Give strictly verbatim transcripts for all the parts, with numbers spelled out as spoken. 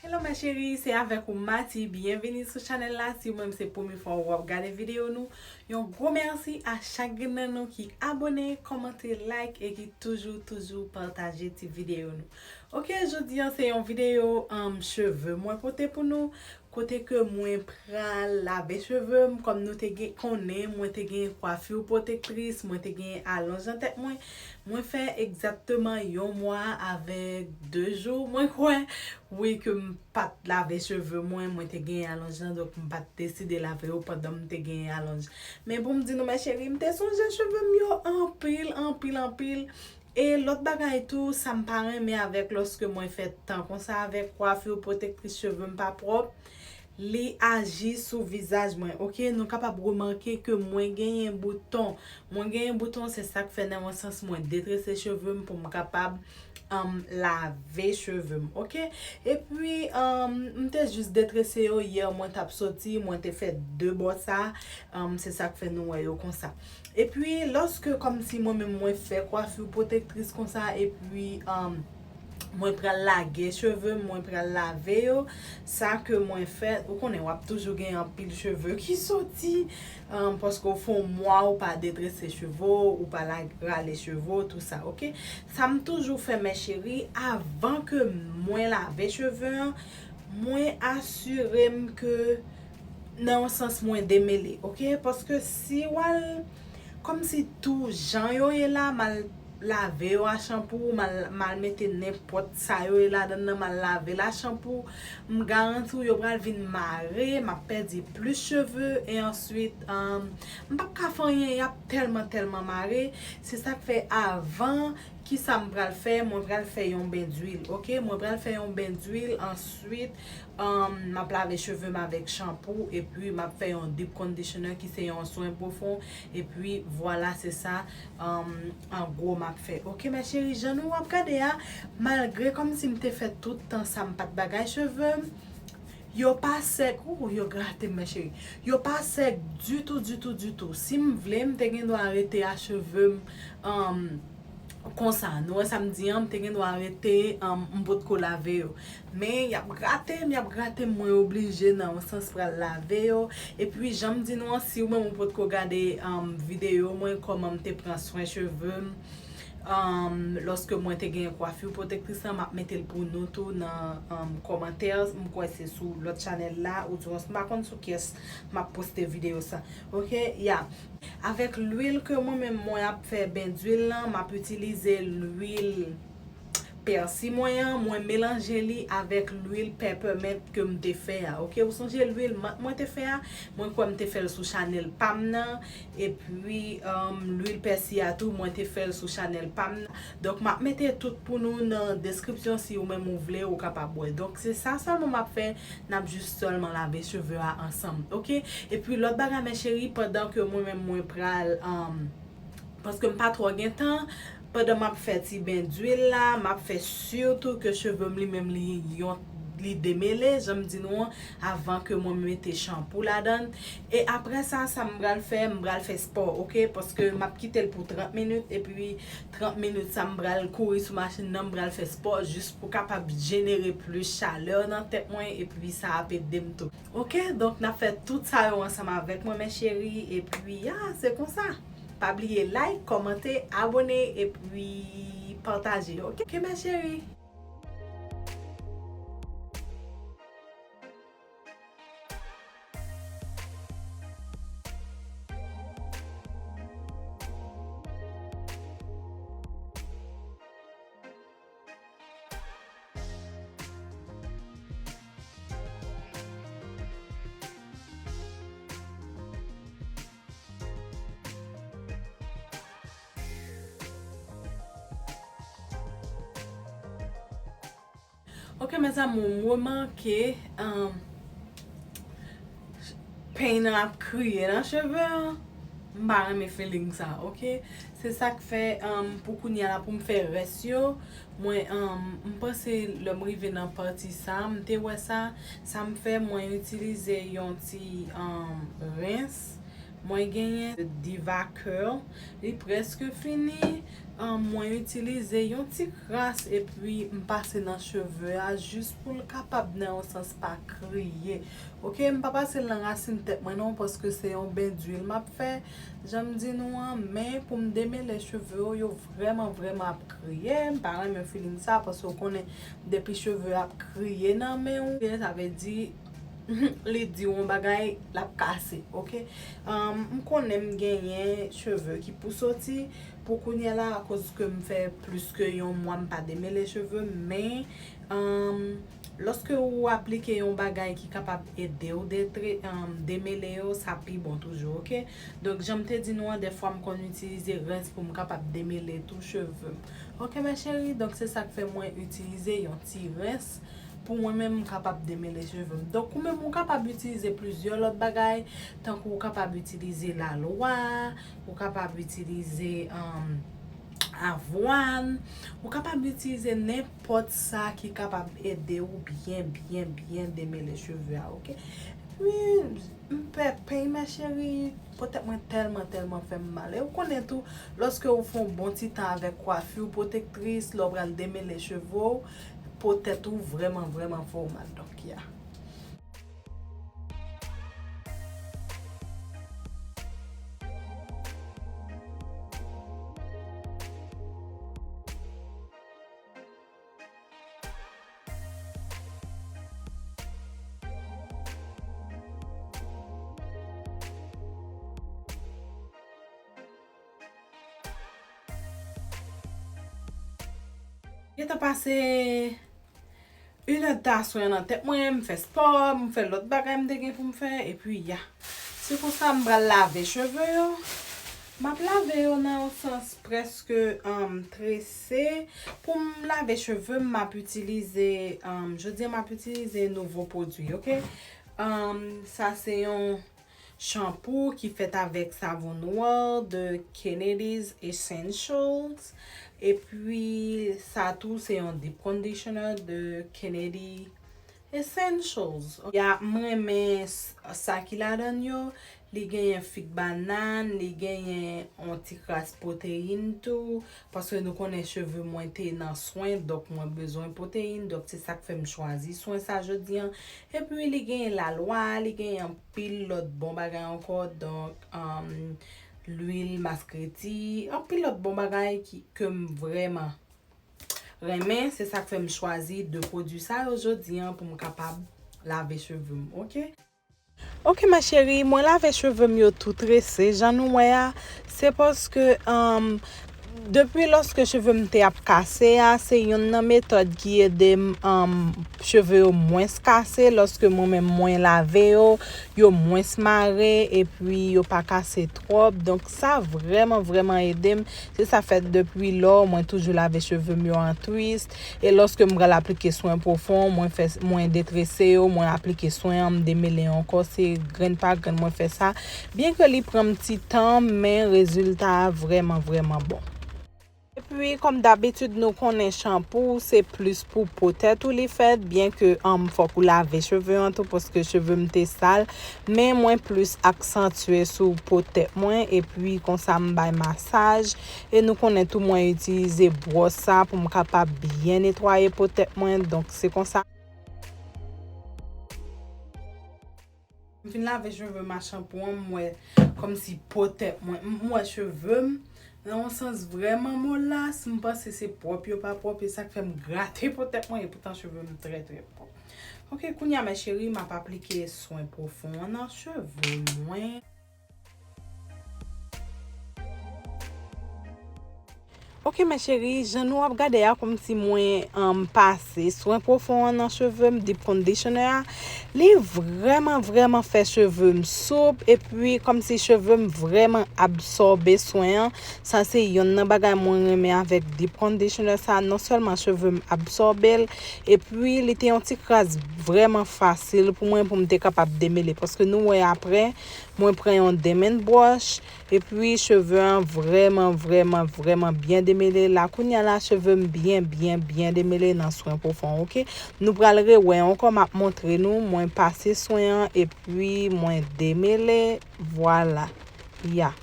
Hello mes chéries, se avèk ou Mati. Byenvini sou chanèl la. Si ou menm se premye fwa w ap gade videyo nou, yon gwo mèsi a chak grenn nan nou ki abone, kòmante, like e ki toujou, toujou pataje ti videyo nou. Ok, jodi a se yon videyo um, cheve mwen pote pou nou. Kote ke mwen pral lave cheve m, kòm nou te gen konnen, mwen te gen kwafi pwotektris, mwen te gen alonj nan tèt mwen. Mwen fè egzakteman yon mwa avèk de jou, mwen kwè, wi, ke m pa t lave cheve mwen, mwen te gen alonj lan, donk m pa t deside lave yo pandan m te gen alonj. Men pou m di nou, mes chéries, m te sonje cheve m yo anpil, anpil, anpil. E lòt bagay tou, sa m pa renmen avèk lòske mwen fè tan konsa avèk kwafi pwotektris cheve m pa pwòp, li aji sou vizaj mwen. Ok, nou kapab remake ke mwen genyen bouton. Mwen genyen bouton, se sa k fè nan yon sans mwen detrese cheve m pou m kapab um, lave cheve m. Ok, epi um, m te jis detrese yo yè, mwen t ap soti, mwen te fè de bò sa, um, se sa k fè nou wè yo konsa. Epi lòske kòmsi mwen menm mwen fè kwafi pwotektris konsa, epi um, mwen pral lage cheve m, mwen pral lave yo. Sa ke mwen fè, ou konnen w ap toujou gen anpil cheve ki soti, um, paske w fè yon mwa ou pa detrese cheve w, ou pa la rale cheve w, tou sa, ok? Sa m toujou fè, mes chéries, avan ke mwen lave cheve an, mwen asire m ke nan yon sans mwen demele, ok? Paske si w al kòmsi tou jan yo ye la, m al lave yo a chanpou, m al, m al mete nenpòt sa yo ye ladan nan, m al lave l a chanpou, m garanti w yo pral vin mare, m ap pèdi plis cheve, e answit, um, m p ap ka fè anyen, y ap tèlman, tèlman mare. Se sa k fè avan, kisa m pral fè? Mwen pral fè yon ben dwil, ok? Mwen pral fè yon ben dwil, answit, um, m ap lave cheve m avèk chanpou, epi m ap fè yon deep conditioner ki se yon swen pwofon, epi vwala, se sa, um, an gwo m ap fè. Ok, mes chéries, jan nou ap gade a, malgre kòmsi m te fè tout tan sa m pa t bagay cheve m, yo pa sèk, ou, yo grate m, mes chéries. Yo pa sèk ditou, ditou, ditou. Si m vle, m te gen dwa rete a cheve m, um, konsa. Nou wè sa m di an, m te gen dwa rete, um, m potko lave yo. Men, y ap grate m, y ap grate m, mwen oblije nan yon sans pral lave yo. Epi, jan m di nou an, si ou menm ou potko gade, um, videyo mwen, kòman m te pran swen cheve m, um, lòske mwen te gen kwafi pwotektris lan, m ap mete l pou nou tou nan, um, kòmantè. M kwè se sou lòt chanèl la, oudimwens m pa konn sou kiyès m ap poste videyo sa. Ok, ya. Avèk lwil ke mwen menm mwen ap fè ben dwil lan, m ap itilize lwil pèsi mwen an, mwen melanje li avèk lwil pèpèmint ke m te fè a. Ok, ou sonje lwil mant mwen te fè a? Mwen kwè m te fè l sou chanèl pa m nan, epi, um, lwil pèsi a tou, mwen te fè l sou chanèl pa m nan. Donk, m ap mete tout pou nou nan deskripsyon, si ou menm ou vle, ou kapab wè. Donk, se sa sèlman m ap fè, n ap jis sèlman lave cheve a ansanm, ok? Epi, lòt bagay, mes chéries, pandan ke mwen menm mwen pral, um, paske m pa twò gen tan, pandan m ap fè ti ben dwil la, m ap fè si tou ke cheve m li menm li yon, li demele, jan m di nou an, avan ke mwen mete chanpou ladan l. E apre sa, sa m pral fè, m pral fè spò, ok? Paske m ap kite l pou trant minit, epi trant minit sa m pral kouri sou machin nan, m pral fè spò jis pou kapab jenere plis chalè nan tèt mwen, epi sa ap ede m tou. Ok, donk n ap fè tout sa yo ansanm avèk mwen, mes chéries, epi, ya, se konsa. Pa bliye like, kòmante, abone, epi pataje, ok? Ok, mes chéries. Ok, mes amours, m remake, um, peny nan ap kriye nan cheve an. M pa renmen feeling sa, ok? Se sa k fè, um, pou kounye a la, pou m fè rès yo, mwen, um, m panse lè m rive nan pati sa, m te wè sa, sa m fè, mwen itilize yon ti, um, rens, Mwen genyen Diva Curl. Li prèske fini. Ahn, mwen itilize yon ti kras epi m pase nan cheve a jis pou l kapab nan yon sans pa kriye. Oke, m pa pase l nan rasin tèt mwen non, paske se yon ben dwil m ap fè. Jan m di nou an, men pou m demele cheve yo, yo vrèman, vrèman ap kriye. M pa renmen feeling sa, paske w konnen depi cheve ap kriye nan men w, sa vle di li di w yon bagay, l ap kase, oke? Ahn, m konnen m genyen cheve ki pou soti pou kounye a la, akoz ke m fè plis ke yon mwa m pa demele cheve m, men, ahn, lòske ou aplike yon bagay ki kapab ede w detre-, ahn, demele yo, sa pi bon toujou, oke? Donk, jan m te di nou an, dèfwa m konn itilize rens pou m kapab demele tou cheve m. Oke, ma chérie, donk se sa k fè mwen itilize yon ti rens pou mwen menm m kapab demele cheve m. Donk, ou menm ou kapab itilize plizyè lòt bagay, tankou ou kapab itilize lalwa, ou kapab itilize, ahn, avwàn, ou kapab itilize nenpòt sa ki kapab ede w byen, byen, byen demele cheve a, oke? Wi, m pè peny, ma chérie, potèt mwen tèlman, tèlman fè m mal. E ou konnen tou, lòske ou fè yon bon ti tan avèk kwafi pwotektris, lè w pral demele cheve w, potèt ou vrèman, vrèman fè w mal. Donk, ya. Gentan pase inèdtan swen nan tèt mwen, m fè spò, m fè lòt bagay m te gen pou m fè, epi ya. Se konsa m pral lave cheve yo. M ap lave yo nan yon sans prèske, um, trese. Pou m lave cheve m, m ap itilize, um, jodi a m ap itilize nouvo pwodui, oke? Um, sa se yon chanpou ki fèt avèk savon nwa de Kennedy's Essentials. Epi, sa tou, se yon deep conditioner de Kennedy Essentials. Ya, m renmen s-, sa ki ladan l yo. Li genyen fig banàn, li genyen yon ti kras pwoteyin tou. Paske nou konnen cheve mwen te nan swen, donk mwen bezwen pwoteyin. Donk, se sa k fè m chwazi swen sa jodi a. Epi, li genyen lalwa, li genyen anpil lòt bon bagay ankò. Donk, um, lwil maskreti, anpil lòt bon bagay ki, ke m vrèman renmen. Se sa k fè m chwazi de pwodui sa yo jodi a pou m kapab lave cheve m, oke? Oke, ma chérie, mwen lave cheve m yo tou trese, jan nou wè a, se paske, um, depi lòske cheve m te ap kase a, se youn nan metòd ki ede m, um, cheve yo mwens kase, lòske mwen menm mwen lave yo, yo mwens mare, epi yo pa kase twòp. Donk, sa vrèman, vrèman ede m. Se sa fè depi lò, mwen toujou lave cheve m yo an twist. E lòske m pral aplike swen pwofon, mwen fè, mwen detrese yo, mwen aplike swen an, m demele yo ankò, se grenn pa grenn mwen fè sa. Byen ke li pran m ti tan, men rezilta a vrèman, vrèman bon. Epi, kòm dabitid, nou konnen chanpou, se plis pou po tèt ou li fèt, byen ke, um, fòk ou lave cheve an tou, paske cheve m te sal, men mwen plis aksantye sou po tèt mwen, epi konsa m bay masaj, e nou konnen tou mwen itilize bwòs sa pou m kapab byen netwaye po tèt mwen, donk se konsa. M fin lave cheve m ak chanpou an, m wè kòmsi po tèt mwen, m, m wè cheve m nan yon sans vrèman molas, m panse se pwòp yo pa pwòp, e sa k fè m grate po tèt mwen, e poutan cheve m trè, trè pwòp. Oke, kounye a, ma chérie, m ap aplike swen pwofon an nan cheve mwen. Oke, ma chérie, jan nou ap gade a, kòmsi mwen, um, pase swen pwofon an nan cheve m, deep conditioner a, li vrèman, vrèman fè cheve m soup, epi kòmsi cheve m vrèman absòbe swen an. Sa se yonn nan bagay mwen renmen avèk deep conditioner sa, non sèlman cheve m absòbe l, epi li te yon ti kras vrèman fasil pou mwen, pou m te kapab demele, paske nou wè apre, mwen pran yon demen bwòch, epi cheve an vrèman, vrèman, vrèman byen demele. La, kounye a la, cheve m byen, byen, byen demele nan swen pwofon, oke? Nou pral rewè ankò, m ap montre nou, mwen pase swen an, epi mwen demele, vwala. Ya.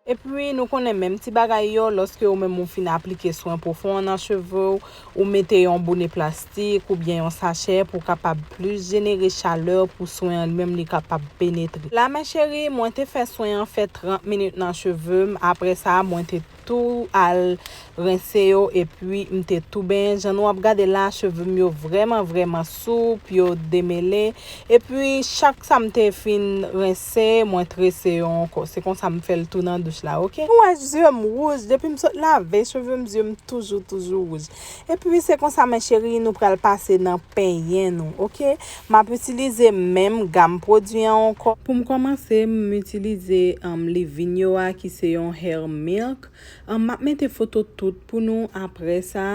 Epi, nou konnen menm ti bagay yo, lòske ou menm ou fin aplike swen pwofon an nan cheve w, ou mete yon bone plastik oubyen yon sachè pou kapab plis jenere chalè pou swen an li menm li kapab penetre. La, mes chéries, mwen te fè swen an fè trant minit nan cheve m. Apre sa, mwen te tou al rense yo, epi m te tou benyen. Jan nou ap gade la, cheve m yo vrèman, vrèman soup, yo demele. Epi, chak sa m te fin rense, mwen trese yo ankò. Se konsa m fè l tou nan douch la, oke? Ou wè, zye m wouj. Depi m sot lave cheve m, zye m toujou, toujou wouj. Epi, se konsa, mes chéries, nou pral pase nan penyen nou, oke? M ap itilize menm gam pwodui an ankò. Pou m kòmanse, m itilize, um, Living You a, ki se yon hair milk. Um, m ap mete foto tout pou nou apre sa.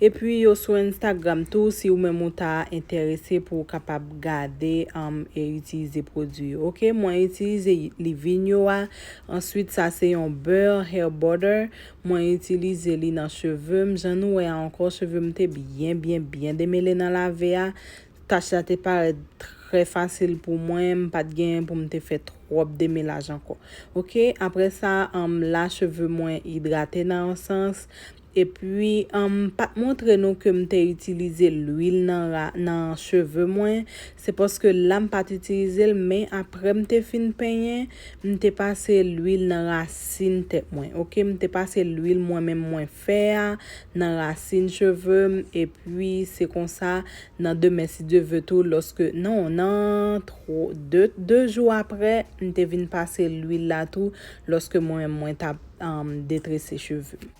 Epi yo sou Instagram tou, si ou menm ou ta enterese pou w kapab gade, um, e itilize pwodui yo. Oke, mwen itilize Living You a. Answit, sa se yon bè, hair butter. Mwen itilize li nan cheve m. Jan nou wè a ankò, cheve m te byen, byen, byen demele nan lave a. Tach la te parèt trè fasil pou mwen, m pa t genyen pou m te fè twòp demelaj ankò. Oke, apre sa, um, la cheve mwen idrate nan yon sans. Epi, um, m pa t montre nou ke m te itilize lwil nan ra, nan cheve mwen. Se paske la m pa t itilize l, men apre m te fin penyen, m te pase lwil nan rasin tèt mwen. Oke, m te pase lwil mwen menm mwen fè a nan rasin cheve m. Epi, se konsa, nan demen, si Dye ve tou, lòske, non, nan twa, de, de jou apre, m te vin pase lwil la tou, lòske mwen, mwen t ap, um, detrese cheve m.